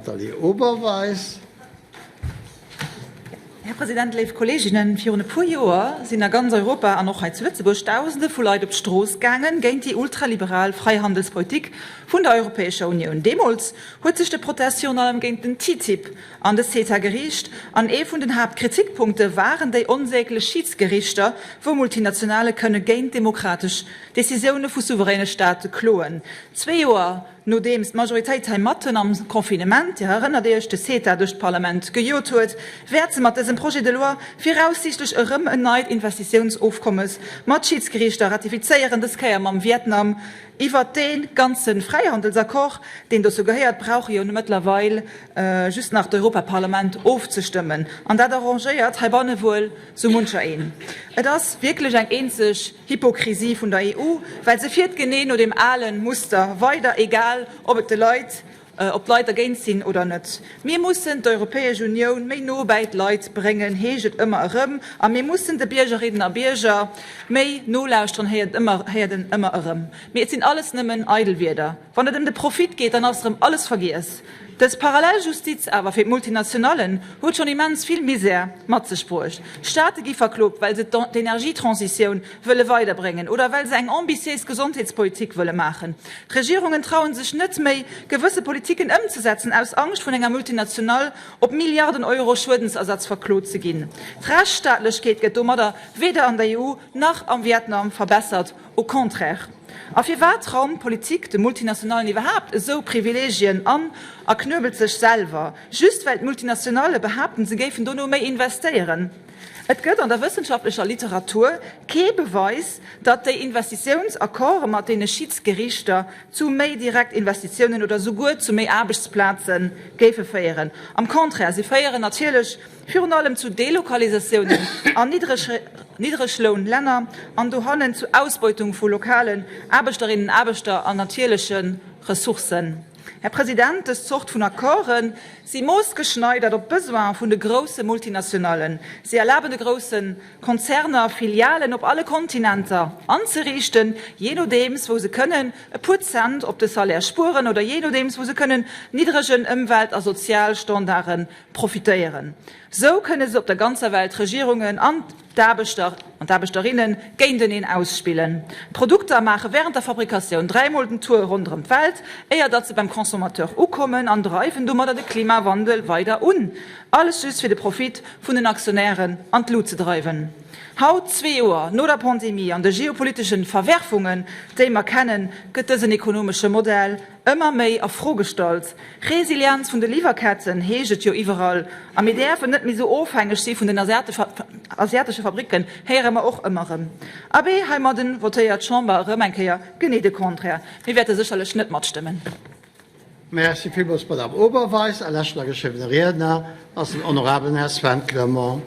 Nathalie Oberweis. Här President, léif Kolleeginnen, virun e puer Joer sinn a ganz Europa an och hei zu Lëtzebuerg Dausende vu Leit op d'Strooss gaangen géint déi ultraliberal Freihandelspolitik vun der Europäescher Unioun. Deemools huet sech de Protest virun allem géint den TTIP an de CETA geriicht an ee vun den Haaptkritikpunkte waren déi onsäglech Schidsgerichter, wou Multinationale kënne géint demokratesch Decisioune vu souveräne Staate kloen. Zwee Joer Nodeems d'Majoritéit hei matten am Confinement, Dir erënnert Iech, de CETA duerch d'Parlament gejot huet, wäert se mat dësem Projet de loi viraussiichtlech erëm en neit Investitiounsofkommes mat Schidsgeriichter ratifizéieren, dës Kéier mam Vietnam. Iwwert dee ganze Fräihandelsaccord, deen dozou gehéiert, brauch jo mëttlerweil just nach d'Europaparlament ofzestëmmen. An dat arrangéiert heibanne wuel sou muncher een. Et ass wierklech eng eenzeg Hypokrisie vun der EU, well se fiert genee no deem alen Muster weider, egal ob et de Leit, ob d'Leit dergéint sinn oder net. Mir mussen d'Europäesch Unioun méi no bäi d'Leit bréngen, heescht et ëmmer erëm, a mir mussen de Biergerinnen a Bierger méi nolauschteren, héiert een ëmmer erëm. Mee et sinn alles nëmmen eidel Wierder. Wann et ëm de Profit geet, dann ass erëm alles vergiess. Dës Paralleljustiz awer fir d'Multinationallen huet schonn immens vill Misär mat sech bruecht. Staate gi verklot, well se d'Energietransitioun wëlle weiderbréngen oder well se eng ambitiéis Gesondheetspolitik wëlle maachen. Regierungen trauen sech net méi, gewësse Politiken ëmzesetzen, aus Angscht vun enger Multinationale op Milliarden Euro Schuedensersatz verklot ze ginn. D'Rechtsstaatlechkeet gëtt domadder weder an der EU nach am Vietnam verbessert, au contraire. A firwat raumt d'Politik de Multinationallen iwwerhaapt esou Privilegien an a knuebelt sech selwer, just well d'Multinationalle behaapten, se géifen dono méi investéieren? Et gëtt an der wëssenschaftlecher Literatur kee Beweis, datt déi Investitiounsaccorde mat deene Schidsgeriichter zu méi Direktinvestitiounen oder souguer zu méi Aarbechtsplaze géife féieren. Am Contraire, se féieren natierlech Virun allem zu Delokalisatiounen an Niddreglounlänner an dohannen zu Ausbeutung vu lokalen Aarbechterinnen, Aarbechter an natierleche Ressourcen. Här President, dës Zort vun Accorde si moossgeschneidert op d'Besoine vun de grousse Multinationallen. Si erlaben de grousse Konzerner, Filialen op alle Kontinenter anzeriichten, jee nodeems wou se kënnen e puer Cent op de Salaire spueren oder jee nodeems wou se kënnen niddregen Ëmwelt a Sozialstandarde Profitéieren. Sou kënne se op der ganzer Welt d'Regierungen an d'Aarbechter an d'Aarbechterinne géinteneen ausspillen. D'Produkter maache wärend der Fabrikatioun dräimol den Tour ronderëm d'Welt, éier datt se beim Consommateur ukommen an dreiwen domadder de Klimawandel weider un. Alles just fir de Profit vun den Aktionären an d'Lut ze dreiwen. Haut, zwee Joer no der Pandemie an de geopoliteschen Verwerfungen, déi mer kennen, gëtt dësen ekonomesche Modell Ëmmer méi a Fro gestallt. Resilienz vun de Liwwerketten heescht et jo iwwerall. A mir däerfen net méi sou ofhängeg si vun den asiatesche Fabricken, héiere mer och ëmmer erëm. Abee, heimadden votéiert d'Chamber erëm eng Kéier genee de Contraire. Mir wäerte sécherlech net matstëmmen. Merci villmools, Madame Oberweis. A leschten ageschriwwene Riedner ass den honorabelen Här Sven Clement.